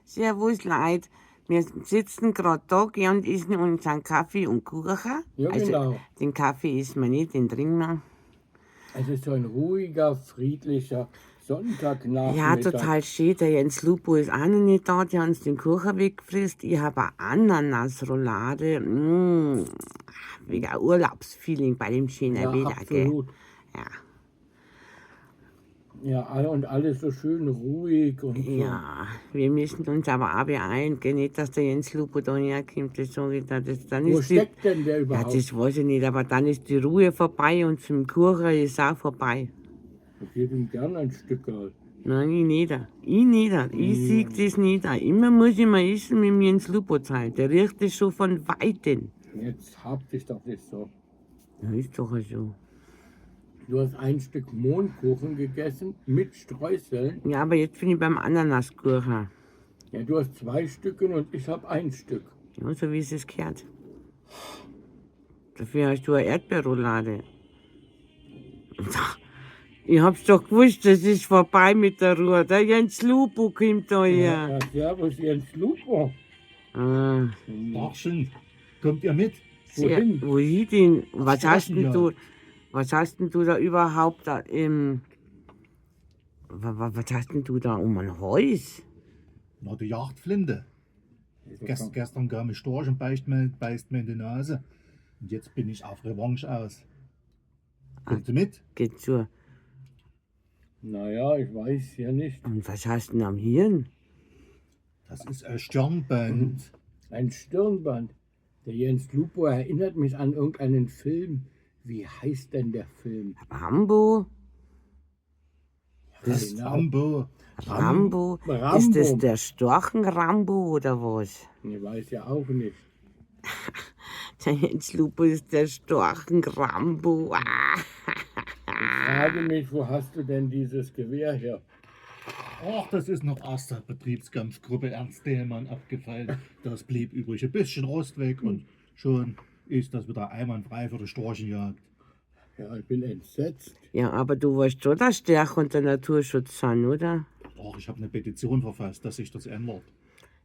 Servus, Leute. Wir sitzen gerade da gell, und essen unseren Kaffee und Kuchen. Ja, Also, genau. den Kaffee essen wir nicht, den trinken wir. Es ist so ein ruhiger, friedlicher Sonntagnachmittag. Ja, total schön. Der Jens Lupo ist auch noch nicht da. Der hat uns den Kuchen weggefrisst. Ich habe eine Ananasroulade. Mmh, wegen ein Urlaubsfeeling bei dem schönen Ja, Wetter, gell? absolut. Ja. Ja, und alles so schön ruhig und so. Ja, wir müssen uns aber auch beeilen, gell? Nicht, dass der Jens Lupo da herkommt, das sag ich da. Das, dann Wo ist die, steckt denn der ja, überhaupt? das weiß ich nicht, aber dann ist die Ruhe vorbei und zum Kuchen ist auch vorbei. Ich gebe ihm gern ein Stückerl. Nein, ich nicht. Ich nicht. Ich sehe das nicht. Immer muss ich mal essen mit dem Jens Lupo teilen. Der riecht das schon von Weitem. Jetzt hab dich doch nicht so. Ja, ist doch so. Du hast ein Stück Mohnkuchen gegessen mit Streuseln. Ja, aber jetzt bin ich beim Ananaskuchen. Ja, du hast zwei Stücken und ich habe ein Stück. Ja, so wie es sich gehört. Dafür hast du eine Erdbeerroulade. Ich hab's doch gewusst, das ist vorbei mit der Ruhe. Der Jens Lupo kommt da her. Ja, servus, Jens Lupo. Ah, Tagchen, kommt ihr mit? sehr, Wohin? wohin denn? Was hast denn Storchenjagd. du, was hast denn du da überhaupt da im, was hast denn du da um ein Haus? Na, die Jagdflinte. Gestern kam ein Storch und beißt mir in die Nase. Und jetzt bin ich auf Revanche aus. Kommt ihr mit? Geht zu. Naja, ich weiß ja nicht. Und was hast du denn am Hirn? Das ist ein Stirnband. Ein Stirnband. Der Jens Lupo erinnert mich an irgendeinen Film. Wie heißt denn der Film? Rambo? Das ist Genau. Rambo. Rambo? Rambo. Ist das der Storchen-Rambo oder was? Ich weiß ja auch nicht. Der Jens Lupo ist der Storchen-Rambo. Ah. Ich frage mich, wo hast du denn dieses Gewehr her? Ach, das ist noch aus der Betriebskampfgruppe Ernst Thälmann abgefallen. Das blieb übrig. Ein bisschen Rost weg und schon ist das wieder einwandfrei für die Storchenjagd. Ja, ich bin entsetzt. Ja, aber du weißt schon, dass Stärke und der Naturschutz sind, oder? Ach, ich habe eine Petition verfasst, dass sich das ändert.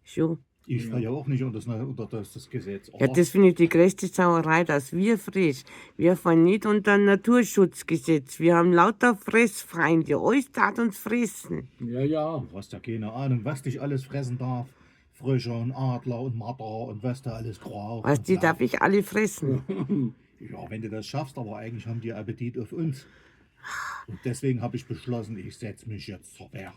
Schon. Ich falle ja auch nicht unter das Gesetz. Ja, das finde ich die größte Sauerei, dass wir frisch. Wir fallen nicht unter ein Naturschutzgesetz. Wir haben lauter Fressfeinde. Alles tat uns fressen. Ja, ja. Du hast ja keine Ahnung, was dich alles fressen darf. Frösche und Adler und Marder und was da alles braucht. Weißt und die bla. darf ich alle fressen. Ja, wenn du das schaffst, aber eigentlich haben die Appetit auf uns. Und deswegen habe ich beschlossen, ich setze mich jetzt zur Wehr.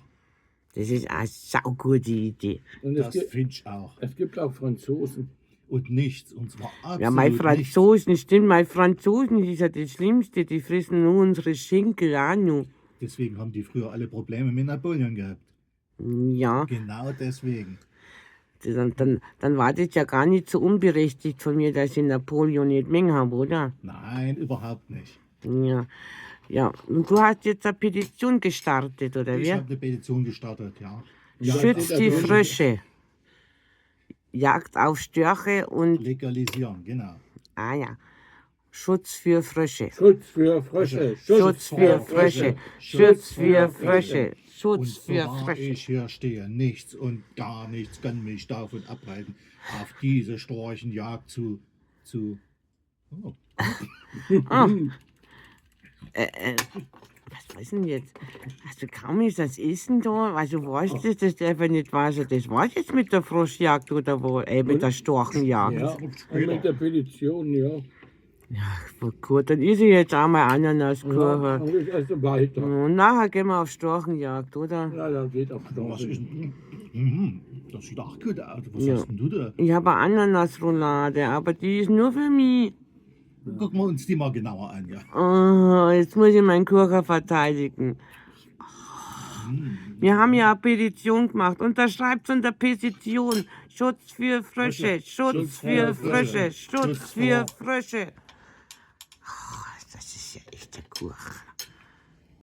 Das ist eine saugute Idee. Und es Das gibt, finde ich auch. es gibt auch Franzosen. Und nichts, und zwar absolut Ja, mein nichts. Franzosen, stimmt, mein Franzosen ist ja das Schlimmste. Die fressen nur unsere Schinkel auch noch. Deswegen haben die früher alle Probleme mit Napoleon gehabt. Ja, Genau deswegen. dann war das ja gar nicht so unberechtigt von mir, dass ich Napoleon nicht mengen habe, oder? Nein, überhaupt nicht. Ja. Ja, und du hast jetzt eine Petition gestartet, oder Ich wie? habe eine Petition gestartet, ja. Ja, Schützt das die ist ja Frösche. Jagd auf Störche und, Legalisieren, genau. ah ja, Schutz für Frösche. Schutz für Frösche. Schutz für Frösche. Schutz für Frösche. Und Schutz für so wahr Frösche. ich hier stehe, nichts und gar nichts kann mich davon abhalten, auf diese Storchenjagd zu. Oh. Ah. Was weiß denn jetzt? Also kaum ist das Essen da, also weißt du, das darf ja nicht wahr sein. Das war's jetzt mit der Froschjagd oder wo? Mit der Storchenjagd. Ja, und mit der Petition, ja. Ja, gut, dann ist ich jetzt einmal Ja, Ananaskuchen. und ich esse weiter. Und nachher gehen wir auf Storchenjagd, oder? Ja, dann geht auf Was ist Storchen. denn? Mhm, das sieht auch gut aus. Was Ja. hast denn du da? Ich habe eine Ananasroulade, aber die ist nur für mich. Gucken wir uns die mal genauer an, ja. Oh, jetzt muss ich meinen Kuchen verteidigen. Wir haben ja eine Petition gemacht. Unterschreibt unter Petition. Schutz für Frösche, Schutz für Frösche, Schutz für Frösche. Oh, das ist ja echt der Kuchen.